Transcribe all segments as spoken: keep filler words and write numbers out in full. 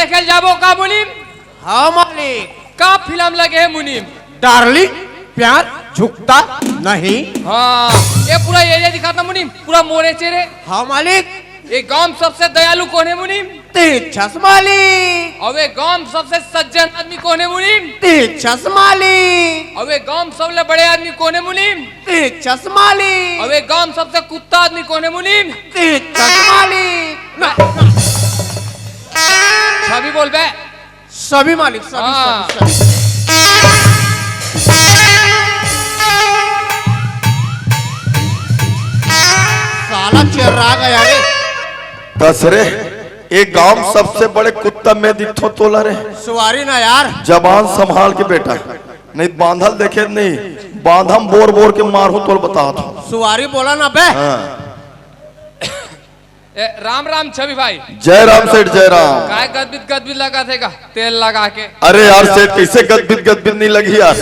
देखे ल जाबो का मुनीम? हाँ मालिक। का फिल्म लगे हे मुनीम? डार्लिंग, प्यार झुकता नहीं। हाँ, ये पूरा एरिया दिखाता मुनीम, पूरा मोरे चेरे। हाँ मालिक। ये गांव म सबसे दयालु कोन हे मुनीम? तें हस मालिक। अउ ये गांव म सबसे सज्जन आदमी कोन हे मुनीम? तें हस मालिक। अउ ये गांव म सबले बड़े आदमी कोन हे मुनीम? तें हस मालिक। अउ ये गांव म सबसे कुत्ता आदमी कोन हे मुनीम? तें हस मालिक। ना, ना। सभी बोल बे। सभी मालिक, सभी, हाँ। सभी, सभी। साला चिर्रा गया रे। कस रे, ये गांव म सबसे बड़े कुत्ता मैं दिखथों तोला रे। सुवारी ना यार। जबान संभाल के बेटा, नहीं त बांधल देखे नहीं, बांधा म बोर बोर के मारहूं तोला बतावत हंव। सुवारी बोला ना बे। हाँ। ए, राम राम छवि भाई। जय राम सेठ, जय राम। काय गदबिद गदबिद लगाथे का तेल लगा के? अरे यार सेठ, कइसे गदबिद गदबिद नइ लगही यार।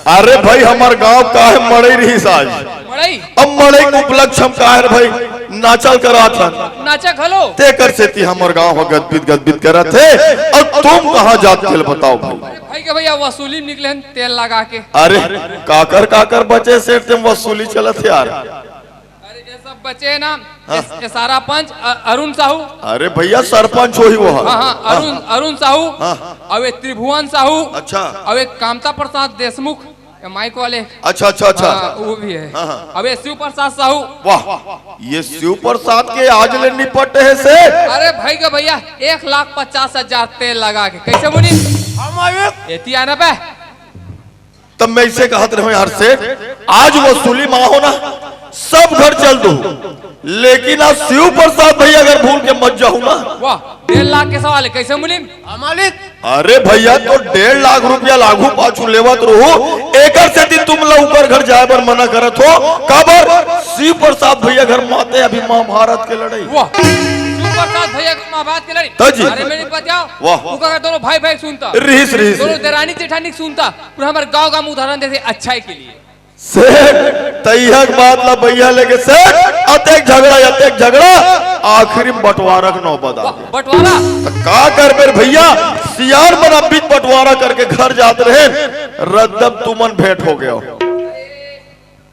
अरे भाई, हमर गांव काहे मड़ई रिहिस आज। मड़ई? अब मड़ई के उपलक्ष्य म काहे रे भाई, नाचा ल कराथन। नाचा घलो? तेकर सेती हमर गांव ह गदबिद गदबिद करत हे। अउ तुम कहां जात तेल बताव भाई। अरे भाई के भैया वसूली म निकले हन तेल लगा के। अरे काकर काकर बचे सेठ, तेम वसूली चलत हे यार। अरे ये सब बचे हे ना, हाँ। ये, ये सारा पंच अ-, अरुण साहू। अरे भैया सरपंच होही वो ह। हाँ, हाँ, अरुण, हाँ। अरुण साहू। हाँ। अउ ये त्रिभुवन साहू। अच्छा। अउ ये कामता प्रसाद देशमुख, ये माइक वाले। अच्छा, अच्छा, अच्छा। हाँ, वो भी हे। हाँ, हाँ। अउ ये शिव प्रसाद साहू। वाह, ये शिव प्रसाद के आज ले निपटे हे सेठ। अरे भाई के भैया, एक लाख पचास हजार तेल लगा के। कइसे मुनीम? हम आए। एती आना बे। तब मैं इसे कहत रहे हंव यार सेठ, आज वसूली म आहूं ना, सब घर चल दूं, लेकिन आज शिव प्रसाद भैया घर भूल के मत जाहू ना। वाह, डेढ़ लाख के सवाल हे, कइसे मुनीम? हाँ, मालिक। अरे भैया, तो डेढ़ लाख रुपया ल आघू पाछू लेवत रहू, एकर सेती तुम ला उकर घर जाय बर मना करत हों, काबर? शिव प्रसाद भैया घर माते अभी महाभारत के लड़ई। वाह, शिव प्रसाद भैया के महाभारत के लड़ई। त जी। अरे, मैं नइ बतावंव। वाह। उकर घर दोनों भाई भाई सुनता। रिहिस, रिहिस। दोनों देरानी जेठानी सुनता। पूरा हमर गांव गांव म उदाहरण देथे अच्छाई के लिए। सेठ, तइहा के बात ला बइहा लेके सेठ, अतेक झगड़ा, अतेक झगड़ा, आखिरी म बंटवारा के नौबत आ गे। बंटवारा? त का करबे रे भइया, सियान मन अब्बीच बंटवारा करके घर जात रहेन, रद्दम तुमन भेंट हो गेव।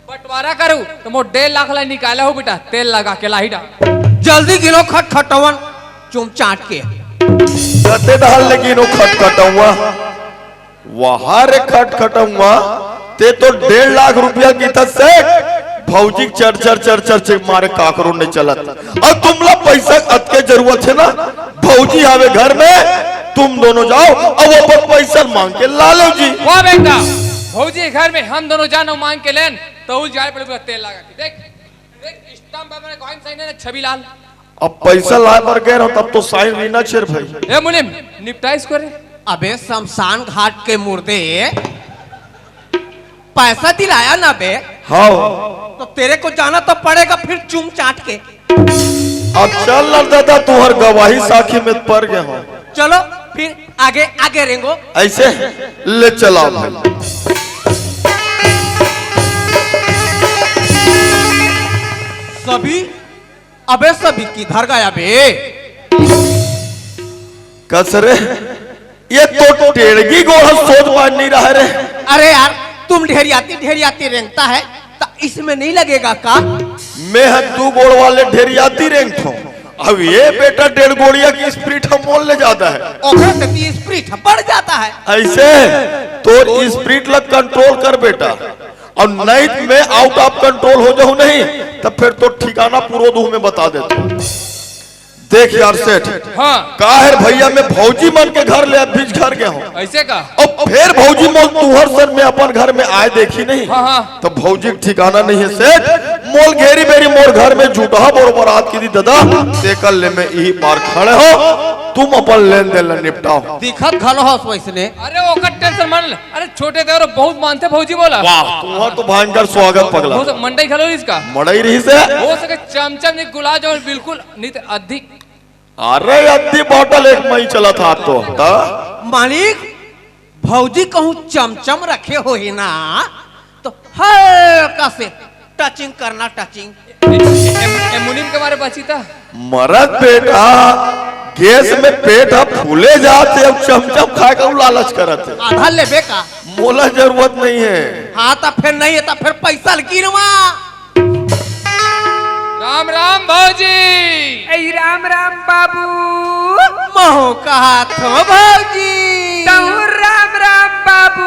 बंटवारा करू त मोर डेढ़ लाख ला निकाला हो बेटा, तेल लगा के लाही डाल। जल्दी गिनो खटखटवन, चुम चाट के। कते डाल ले गिनो खटखटवा। वाह रे खटखटउवा, ते तो डेढ़ लाख रुपया किथस सेठ, भौजी के चर चर चर चर चर मारे काकरो नइ चलत। अउ तुमला पइसा अतके जरूरत हे ना, भौजी आवे घर में, तुम दोनों जाव अउ अपन पइसा मांग के ला लेव जी। वाह बेटा, भौजी घर में हम दोनों जान अउ मांग के लेन, तहू जाय पड़े तेल लगा के। देख, देख, स्टंप है मेरे गोइम साइन है ना, छवि लाल। अब पइसा लाय बर गे रहो, तब तो साइन रीना छेर भाई। ए मुनीम, निपटाइस को रे। अबे शमशान घाट के मुर्दे, पैसा दिलाया ना बे? हाँ। तो तेरे को जाना तो पड़ेगा फिर चुम चाट के। अब चल ना दादा, तुहर गवाही साखी में पड़ गए हो। चलो फिर आगे, आगे रेंगो। ऐसे ले चला भाई। सभी अबे सभी किधर गया बे? कस रे, ये तो टेड़गी गोड़ सोच पान नहीं रहा रे। अरे यार, तुम ढेरियाती ढेरियाती रेंगता है, तो इसमें नहीं लगेगा का? मैं ह दू गोड़ वाले ढेरियाती रेंगथों। अब ये बेटा डेढ़ गोड़िया की स्प्रिट ह मोल ले जाता है। ओकरे से ती स्प्रिट बढ़ जाता है। ऐसे तोर स्प्रिट ला कंट्रोल कर बेटा। अउ नहीं त मैं आउट ऑफ कंट्रोल हो जाहूं नहीं, त फेर तो ठिकाना पूरो दूं मैं बता देथों। देख यार सेठ, हाँ। काहे भइया मैं भौजी मन के घर ले अभी घर गे हों। ऐसे का? अब फेर भौजी मोल तुहर सन में अपन घर में आय देखी नहीं। हाँ, हाँ। त भौजी के ठिकाना नहीं हे सेठ, मोल घेरी बेरी मोर घर में जुटहा बरोबर आत किदी दादा, तेकर ले मैं इही पार खड़े हों, तुम अपन लेन देन ला निपटाव। दिखत घलो हस वैसने। अरे ओकर टेंशन मन ले। अरे छोटे देवर बहुत मानथे भौजी मोला। वाह, तुहर तो भयंकर स्वागत पगला। हो सक-, मंडई घलो रिहिस का? मड़ई रिहिस हे। हो सके चमचम नहीं, गुलाब जामुन बिल्कुल नहीं तो अधिक। अरे अद्धी बॉटल एक मई चलत हा तो। त? मालिक, भौजी कहूं चमचम रखे होही ना, तो हल्का से टचिंग करना, टचिंग। ए, ए, ए, मुनीम के मारे बाची त? मरत बेटा, गैस में पेट ह फूले जात हे, अब चमचम खाए का लालच करत हे। आधा लेबे का? मोला जरूरत नहीं है। हाँ, त फेर नहीं है, त फेर पैसा ल गिनवा। राम राम भौजी। ए, राम राम बाबू। महू कहाथों भौजी। तहूँ राम राम बाबू।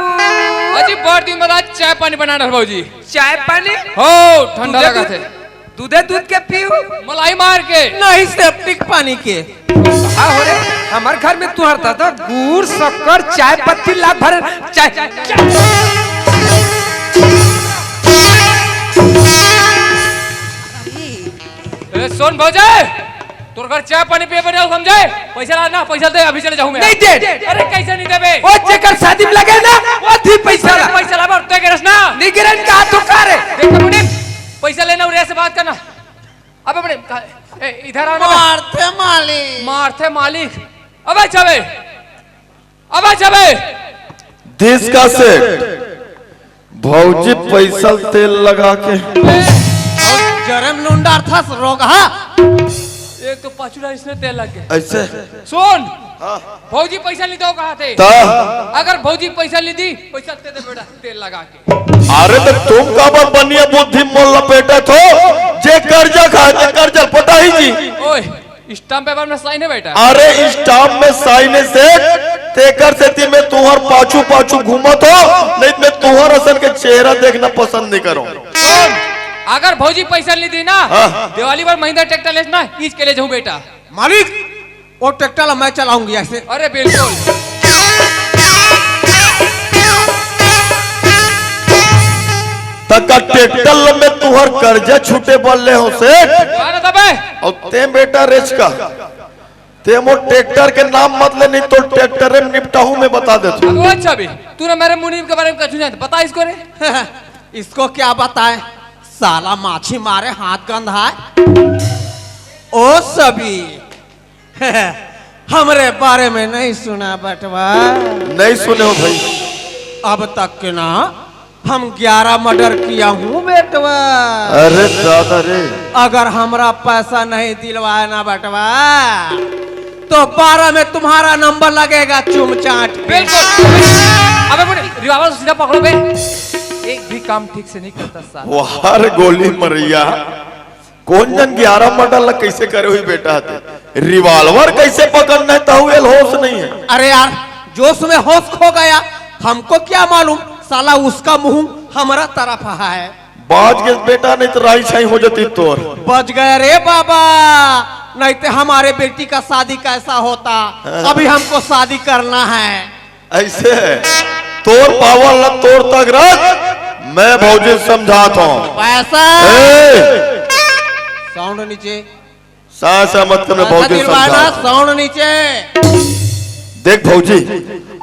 अजी, बड़ दिन बाद चाय पानी बना रहा भौजी। चाय पानी? हो, ठंडा दूधे लगा दूध, थे। दूधे दूध के पीऊ? मलाई मार के। नहीं, सेप्टिक पानी के। हाँ हो रे, हमार घर में तुहर दादा गुड़, शक्कर, चाय पत्ती ला भर चाय, चाय। ए, सुन भौजाई, तोर घर चाय पानी पिए बने समझे? पैसा ला ना, पैसा दे, अभी चले जाऊँ मैं। नहीं दे। अरे कैसे नहीं देबे? ओ जेकर शादी में लगे ना, वो दी पैसा ला। पैसा ला, ते गिरस ना। नहीं गिरन का तो का रे? देख तो मुनीम, पैसा लेना और ऐसे बात करना। अबे बड़े, ए, इधर आना बे। मारथे मालिक। मारथे मालिक। अबे चबे। अबे चबे। दिस का सेठ, भौजी पैसा तेल लगा के। जरम नून डारथस रोगहा। एक तो पाछू डारिस ने तेल लग गए। ऐसे? सुन। हाँ। भौजी पैसा नहीं दो कहा थे। ता? अगर भौजी पैसा नहीं दी, पैसा दे दे बेटा, तेल लगा के। अरे तो तुम काबर बनिया बुद्धि मोल लपेटत हो? जे कर्जा खाए ते कर्जा पटाही जी। ओए, स्टाम्प पेपर में साइन है बेटा। अरे स्टाम्प में साइन है सेठ, तेकर सेती मैं तुहर पाछू पाछू घूमत हो, नहीं मैं तुहर असन के चेहरा देखना पसंद नहीं करूं। सुन, अगर भौजी पैसा नहीं दी ना, हाँ। दिवाली पर महिंद्रा ट्रैक्टर लेस ना, खींच के ले जाऊं बेटा। मालिक, वो ट्रैक्टर ला मैं चलाऊंगी ऐसे। अरे बिल्कुल। तका ट्रैक्टर ला मैं तुहर कर्जा छूटे बर ले हो सेठ। अरे तबे। और ते बेटा रेच का, ते मोर ट्रैक्टर के नाम मत ले, नहीं तो ट्रैक्टर में निपटाहूं मैं, बता दे तू। ओ अच्छा भी, तूने मेरे मुनीम के बारे में कुछ नहीं जानता, बता इसको रे। इसको क्या बताएं, साला माछी मारे हाथ गंधाए। ओ सभी, हमरे बारे में नहीं सुना बटवा? नहीं सुने हो भाई। अब तक के ना हम ग्यारह मर्डर किया हूँ बेटवा। अरे दादा रे। अगर हमरा पैसा नहीं दिलवाए ना बटवा, तो बारह में तुम्हारा नंबर लगेगा चुमचाट। बिल्कुल। अबे बोले, रिवॉल्वर सीधा पकड़ो बे। एक भी काम ठीक से नहीं करता साला। वाह रे गोली मरैया। कोन जन ग्यारह मर्डर ला कैसे करे हुई बेटा ते? रिवॉल्वर कैसे पकड़ना है, ताहू एल होश नहीं है। अरे यार, जोश में होश खो गया, हमको क्या मालूम, साला उसका मुंह हमारा तरफ है। बाज के बेटा, नहीं तो राई छाई हो जाती तोर। बच गया रे बाबा, नहीं तो हमारे बेटी का शादी कैसा होता। हाँ। अभी हमको शादी करना है। ऐसे तोर पावर ला तोर तक रख, मैं भौजी समझात हूँ। पैसा। ए! साउंड नीचे। सा, सा मत कर, मैं भौजी समझात हूँ। साउंड नीचे। देख भौजी,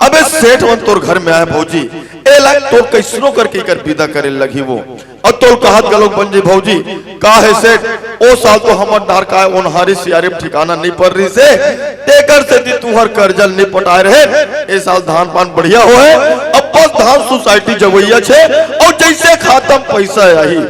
अबे सेठ मन तोर घर में आए भौजी, ए लाग तोर कैसनो करके कर विदा करे लगी वो। अउ तोल कहत घलोक बन जी भौजी, का हे सेठ, ओ साल तो हमर डहर का ओनहारी सियारी म ठिकाना नइ पर रिहिस हे, तेकर सेती तुंहर करजा ल नइ पटाय रहेन। ए साल धान पान बढ़िया होहे, अब बस धान सोसाइटी जवइया छे, अउ जइसे खाता म पइसा आही,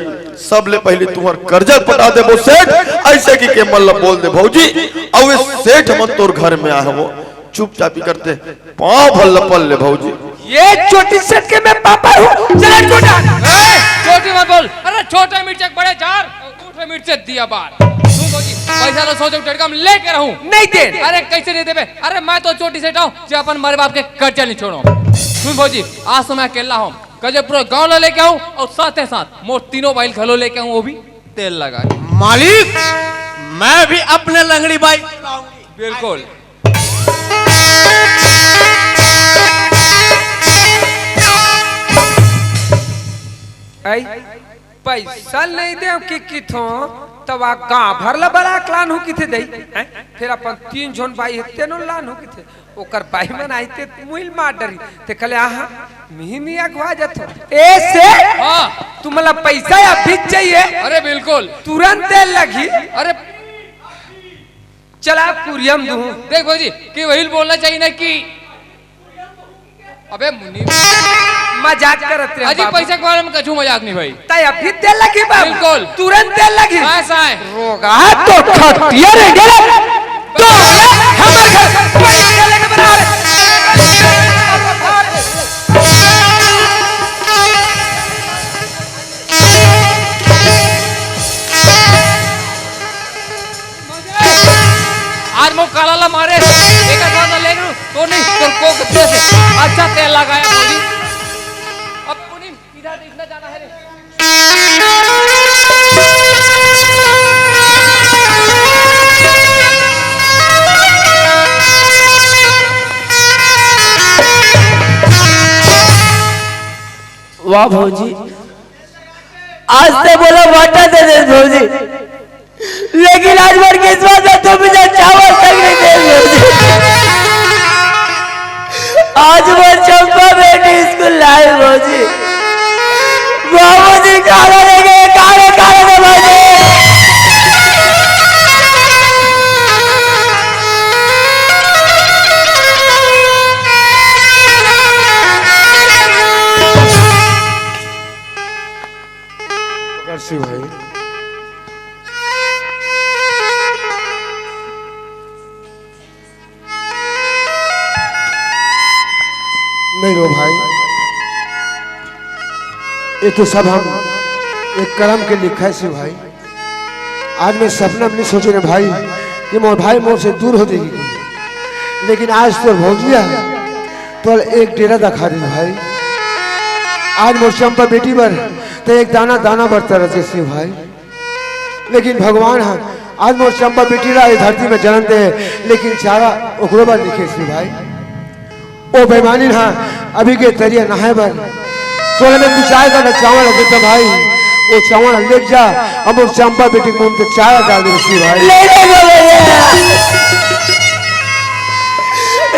सबले पहिली तुंहर करजा ल पटा देबो सेठ, अइसे कहिके मन ल बोल दे भौजी। अउ ए सेठ मन तोर घर में आए हवय, चुपचाप ही करते, पाँव भर ल पल ले भौजी। ये चोटी सेठ के मैं पापा हूँ, चला छोटा। ए, चोटी मत बोल। अरे छोटा मिर्चा के बड़े जार, ऊंट मिर्चा दिया बार। सुन भौजी, पैसा तो सोचो टटका में लेके रहूं। नहीं दे। अरे कैसे नहीं देबे? अरे मैं तो चोटी सेठ हूँ, जे अपन मरे बाप के करजा नहीं छोड़ो। सुन भौजी, आज तो मैं अकेला हूँ, कल जब पूरा गांव ला लेके आऊं और साथ ही साथ मोर तीनों भाई घलो लेके आऊं, वो भी तेल लगा के। मालिक, मैं भी अपने लंगड़ी बाई को लाऊंगी। बिल्कुल। आई, पैसा नहीं देव कि किथों, तब आ गांव भर ला बला के लानहूं किथे दई, हैं? फिर अपन तीन झन बाई हे, तेनो लानहूं किथे, ओकर बाई मन आई ते मुइल मार डरी, ते कले आहा, मिही मिया अगवा जथो। ए से? हाँ। तुमला पैसा या भीज चाहिए? अरे बिल्कुल। तुरंत तेल लगी। अरे चला कुरियम दूं। देख भौजी, कि वही बोलना चाहिए ना कि अबे मुनीम। मजाक करत रहे अजी, बाबू। पैसा के बारे में कछु मजाक नहीं भाई। तय अभी तेल लगी बाबू। बिल्कुल। तुरंत तेल लगी। हाँ, साए। रोगा तो खटिया रे गेले। तो हमर घर कोई के लेके बना रे। आज मोर काला ला मारे, एकर बाद ले लूं, तो नहीं, तोर कोख से अच्छा तेल लगाया भौजी। अब पुनीम, इधर देखना जाना है रे। वाह भौजी, आज ते मोला भाटा दे दे भौजी, लेकिन आज मोर किस्मत में तुम मुझे चावल तक नहीं दे भौजी। आज मोर चंपा बेटी स्कूल लाई भौजी, बाबूजी काला ले गए, काले काले दे भौजी। कर शिव भाई। नहीं रो भाई, ये तो सब हम एक करम के लिखा है शिव भाई। आज मैं सपना में नहीं सोचे रे भाई कि मोर भाई मोर से दूर हो जाएगी, लेकिन आज तोर भौजिया तोर एक डेरा दिखा दे भाई। आज मोर चंपा बेटी बर ते एक दाना दाना बर तरस के शिव भाई। लेकिन भगवान हा आज मोर चंपा बेटी ला ए धरती में जन्म दे, लेकिन चारा ओकरो बर लिखे शिव भाई। ओ बेईमानी हा अभी के तरिया नहाए बर तोला मैं दू चार गांठ चावल देता भाई, ओ चावल ले जा, अब मोर चंपा बेटी के मुंह में चारा डाल दे शिव भाई। ले ले लो भैया।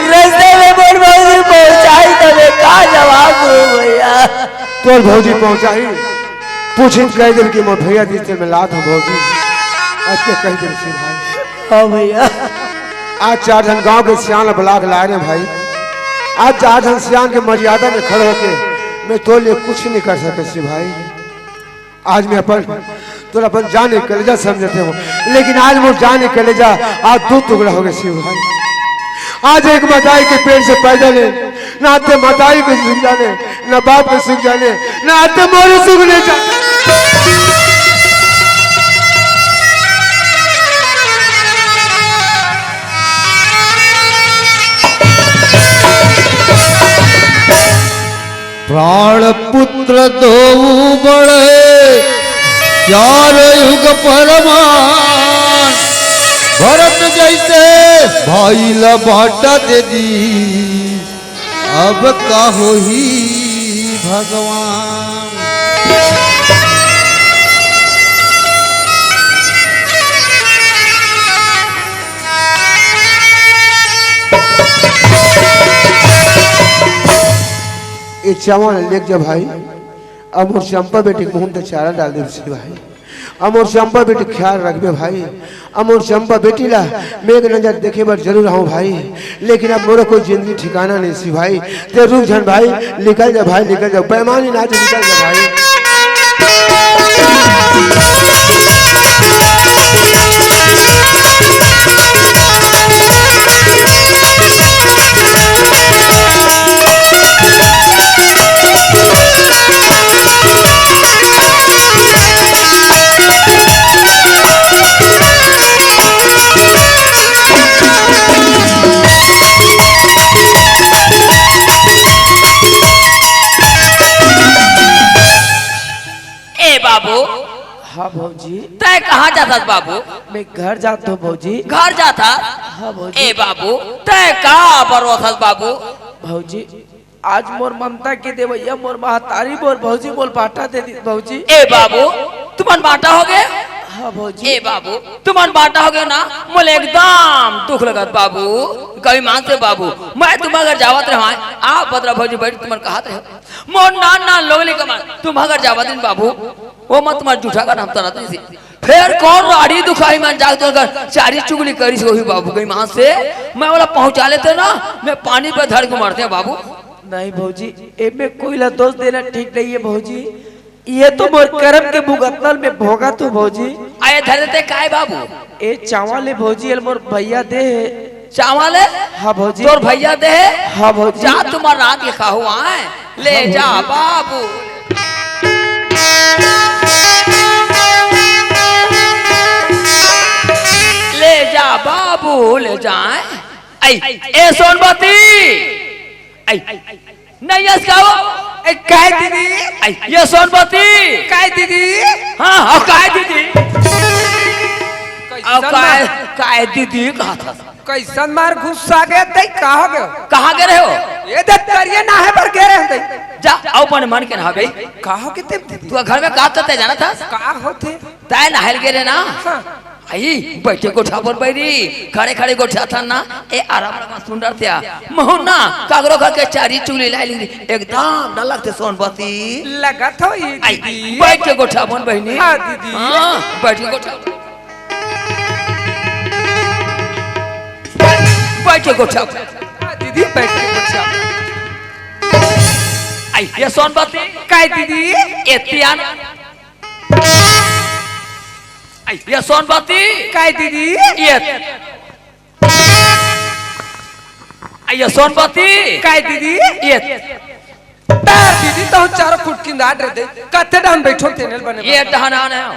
रास्ते में मोर भौजी पहुंचाई तबे का जवाब दो भैया। तोर भौजी पहुंचाई, पूछिन कह दे कि मोर भैया दी तेल में लात हम भौजी। आज के कह दे शिव भाई। हाँ भैया। आज चार झन गांव के सियान बुला के लाए रे भाई। आज चार झन सियान के मर्यादा में खड़े होके मैं तोर लिए कुछ नहीं कर सके शिव भाई। आज मैं अपन तोर अपन जान के कलेजा समझते हो, लेकिन आज मोर जान के कलेजा आज दो टुकड़ा हो गए शिव भाई। आज एक मताई के पेट से पैदा ले, ना ते मताई के सुख जाने, ना बाप के सुख जाने, ना ते मोरे सुख ले जा। प्राण पुत्र दोऊ बड़े, चार युग प्रमाण। भरत जैसे भाई ला बाटा दे दी, अब का होही भगवान। ए चावल लेके जा भाई, अब मोर चंपा बेटी के मुंह में चारा डाल दे भाई, अब मोर चंपा बेटी के ख्याल रखबे भाई, अब मोर चंपा बेटी ला मैं एक नजर देखे बर जरूर आऊं भाई, लेकिन अब मोरो कोई जिंदगी ठिकाना नहीं सी भाई। ते रुक झन भाई, निकल जा भाई, निकल जा, बेईमानी ना, निकल जा भाई। ए बाबू, हाँ भौजी। तै कहाँ जाथस बाबू? मैं घर जात हूँ भौजी। घर जाथस? हाँ भौजी। ए बाबू, तै का बरोथस बाबू? भौजी, आज मोर ममता के देवैया मोर महतारी मोर भौजी मोर बाटा दे दी भौजी। ए बाबू, तुमन बाटा हो गए? हाँ भौजी। ए बाबू, तुमन बाटा हो गए ना, मोला एकदम दुख लगत बाबू। गई मान से बाबू, मैं तुम्हार घर जावत रहा, आप बदरा भौजी बैठ तुमन कहत रहे। मोर नान नान लोग ले कमान, तुम्हार घर जावत दिन बाबू, वो मत तुम्हार जूठा का नाम तरत नहीं सी। फिर कौन राड़ी दुखाई मन जाके तोर घर चारी चुगली करिस होही बाबू, गई मान से, मैं वाला पहुंचा लेते ना, मैं पानी पे धर के मरते हैं बाबू। नहीं भौजी, एमे कोई ला दोष देना ठीक नहीं है भौजी। ये तो मोर करम के भुगतना ल मैं भोगत हूँ भौजी। आए धर देते काय बाबू? ए चावल ले भौजी, एल मोर भैया दे हे। चावल? हाँ भौजी। तोर भैया दे? हाँ भौजी। जा तुम्हार रात के खाहू आए, ले जा बाबू। ले जा बाबू, ले जाए। आई, ए सोनबती। आई, नहीं यस का हो? ए, काय दीदी? आई, ये सोनबती। काय दीदी? हाँ, हाँ, काय दीदी? अब काय, काय दीदी कहा था? कैसन मार गुस्सा गए तई, का हो गयो? कहाँ गए रहे हो? ये दे तरिए नहाए बर गए रहे तई। जा, आओ मन मन के नहा गई। का हो गए ते दीदी? तू घर में का करते जाना था? का होते? तय नहाए गए रहे ना? हाँ। आई, बैठे गोठा पर बैरी, खड़े खड़े गोठा था ना, ए आराम लगा सुंदर त्या। महू ना, कागरो घर के चारी चूली लाई ली, एकदम न लगते सोनबती। लगत हो ये आई, दीदी। बैठ के गोठा बन बहिनी। हाँ दीदी। हाँ, बैठ के गोठा। बैठ के गोठा। हाँ दीदी, बैठ के गोठा। आई, ये सोनबती। काय दीदी? ए तियान। आई, ये सोनबती। काय दीदी? ये। आई, ये सोनबती। काय दीदी? ये। तार दीदी, तो चारों कुटकिंदा डर दे। कत्ते डहन बैठो तेनल बने ये बने। डहन आने हो।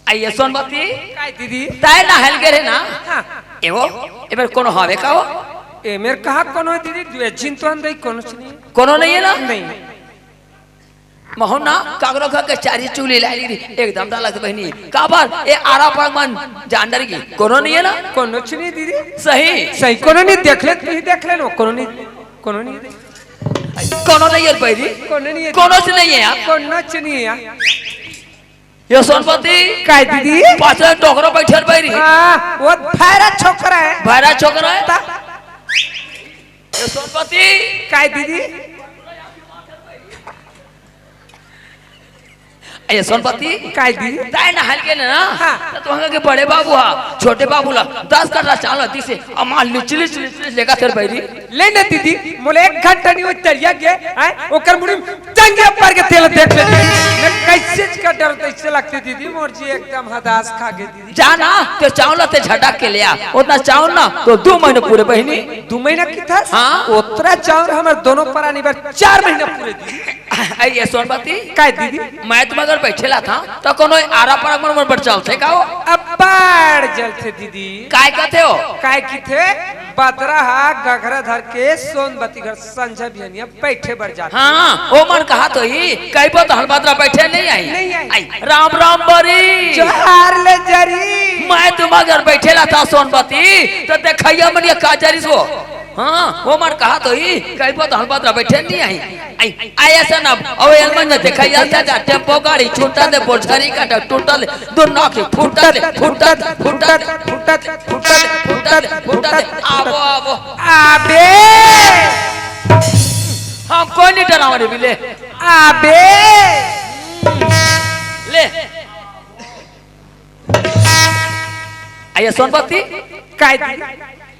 आई, ये सोनबती। काय दीदी? ताय नहाए गए रहे ना? हाँ। एगो, एमेर कोनो हवे का हो? एमेर कहा कोनो दीदी? दुए झिन तो अंदर कोनो नहीं। कोनो नहीं है ना? नहीं। महू ना, कागरो घर के चारी चूली लाई ली, एकदम डालत बहिनी। काबर, ए आरा पाग मन जान डर की, कोनो नहीं है ना? कोनो नहीं दीदी। सही। सही, कोनो नहीं देख ले, नहीं देख ले नो, कोनो नहीं, कोनो नहीं। कोनो नहीं है बहिनी। कोनो नहीं है। कोनो से नहीं है यार। कोनो से नहीं है यार। ये सोनबती। काय दीदी? पाछे डोकरा बैठल बहिनी। हाँ, वो भैरा छोकरा है। भैरा छोकरा है? ता- ये सोनबती। काय दीदी? ए सोनबती, काय दीदी? ताय नहाए गए ना? हाँ। तो तुहंगा के बड़े बाबू हा, छोटे बाबू ला दस कट्ठा चावल दिसे, अमा लिचली लिचली लेगा तेरे बैरी। ले ना दीदी, मोला एक घंटा नहीं हो चलिया गए, हैं? ओकर मुड़ी में टंगिया पर के तेल देख ले दीदी। मैं कैसे का डर तैसे लगते दीदी, मोर जी एकदम हदास खा गए दीदी। जा ना, ते चावल ते झटक के ले आ, उतना चावल ना तो दो महीने पूरे बहिनी। दो महीना की था? हाँ। उतना चावल हमारे दोनों परानी बार चार महीना पूरे दीदी। अरे ये सोनबती। काय दीदी? मैं तुम अगर बैठे ला था, तो कोनो आरा पर मन मन पर चलते का हो? अब्बड़ जलते दीदी। काय कहते हो? काय किथे? बदरा हा गघरा धर के सोनबती घर संझा बिहनिया बैठे बर जाते। हाँ, ओ मन कहा तो ही, कई बात हलबदरा बैठे नहीं आई। नहीं आई। आई, राम राम बरी। जोहार ले जरी। मैं तुम अगर बैठे ला था सोनबती, तो देखैया मन ये का जरी सो। हाँ, ओ मन कहा तो ही, कई बात हलबदरा बैठे नहीं आई। आई, आई ऐसा ना, अब एलमन ने देखा यार, जा, जा, टेम्पो गाड़ी, छूटा दे, बोलसारी काटा, टूटा दे, दो नाक फूटा दे, फूटा दे, फूटा दे, फूटा दे, फूटा दे, फूटा दे, फूटा दे, आबो, आबो। आबे। हम कोई नहीं डरावा रे बिले। आबे। ले। आइए सोनपति। काय दीदी?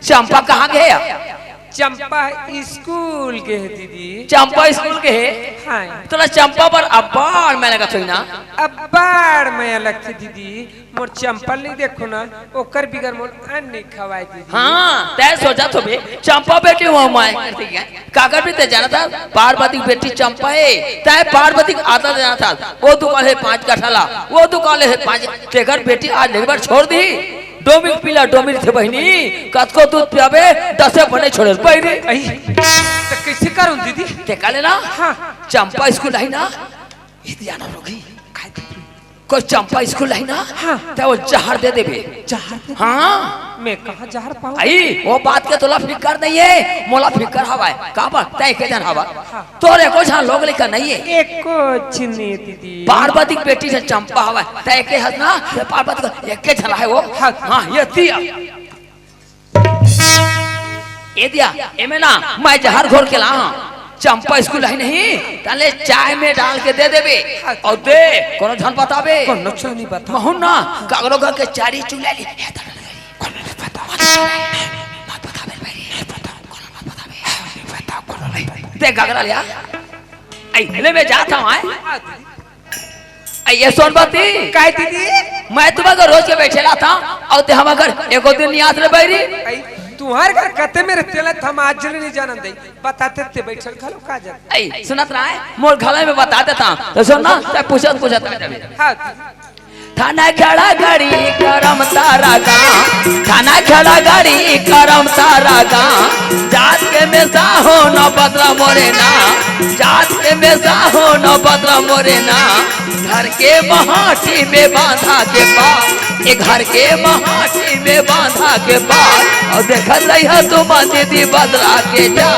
चंपा कहाँ गे हे? चंपा स्कूल गे हे दीदी। चंपा स्कूल गे हे? हाँ। तोला चंपा बर अब्बड़ मैं लगत होई ना? अब्बड़ मैं लगथे दीदी, मोर चंपा ल नहीं देखो ना, ओकर बिगर मोर अन्न नहीं खवाए दीदी। हाँ, तै सोचत होबे, चंपा बेटी हुआ मैं। काकर भी ते जाना था, पार्वती की बेटी चंपा हे, तै पार्वती के आधा जाना था। वो दुकान हे पाँच कट्ठा ला, वो दुकान हे पाँच, तेकर बेटी आज लेबर छोड़ दी। डोमिक पीला डोमिक थे बहिनी, कतको दूध पियाबे, दसे बने छोड़े बहिनी। अई, त कैसे करूं दीदी? ते का लेना? हाँ। चंपा स्कूल आई ना, इतिया ना रोगी। कोई चंपा स्कूल आई ना, हाँ। ते वो जहर दे देबे। जहर दे देबे? हाँ। मैं कहाँ जहर पाऊँ? आई, वो बात के तोला फिकर नहीं है, मोला फिकर हवाए। का बात? तै के जन हवा? हाँ। तोर एको झन लोग लइका नहीं है। एको झिन नहीं दीदी। पार्वती के बेटी से चंपा हवा। तै के हस ना, ये पार्वती का एक के झन है वो। हाँ। हाँ, ये दिया। ये दिया, एमे ना, मैं जहर घोर के ला हूँ। चंपा स्कूल है नहीं, तले चाय में डाल के दे देबे। और दे, कोनो झन बताबे। कोनो झन नहीं बता। महू ना, कागरो घर के चारी चूल्हा ली। कोनो नहीं बता। मत बताबे भाई। नहीं बता। कोनो मत बताबे। नहीं बता, कोनो नहीं बता। दे घाघरा लिया। आई, ले मैं जाता हूँ, आए। अई ये सोनबती, काय दीदी? मैं तुम्हारे घर रोज के बैठे रहता हूँ और ते हम घर एको दिन नहीं आत रे बैरी। अई तुम्हारे घर कते मेरे तेला हम आज ले नहीं जानन दे, बताते ते बैठल घलो का जान। अई सुनत रहा है, मोर घला में बता देता हूँ। तो सुन ना, ते पूछत पूछत आ जाबे। हाँ। थाना खड़ा गाड़ी करम तारा गाँव, थाना खड़ा गाड़ी करम तारा गाँव। जात के मेसा हो न बदला मोरे ना, जात के मेसा हो न बदला मोरे ना। घर के महाटी में बांधा के पार, ए घर के महाटी में बांधा के पार। और देखत रही है तुम दीदी बदला के जा।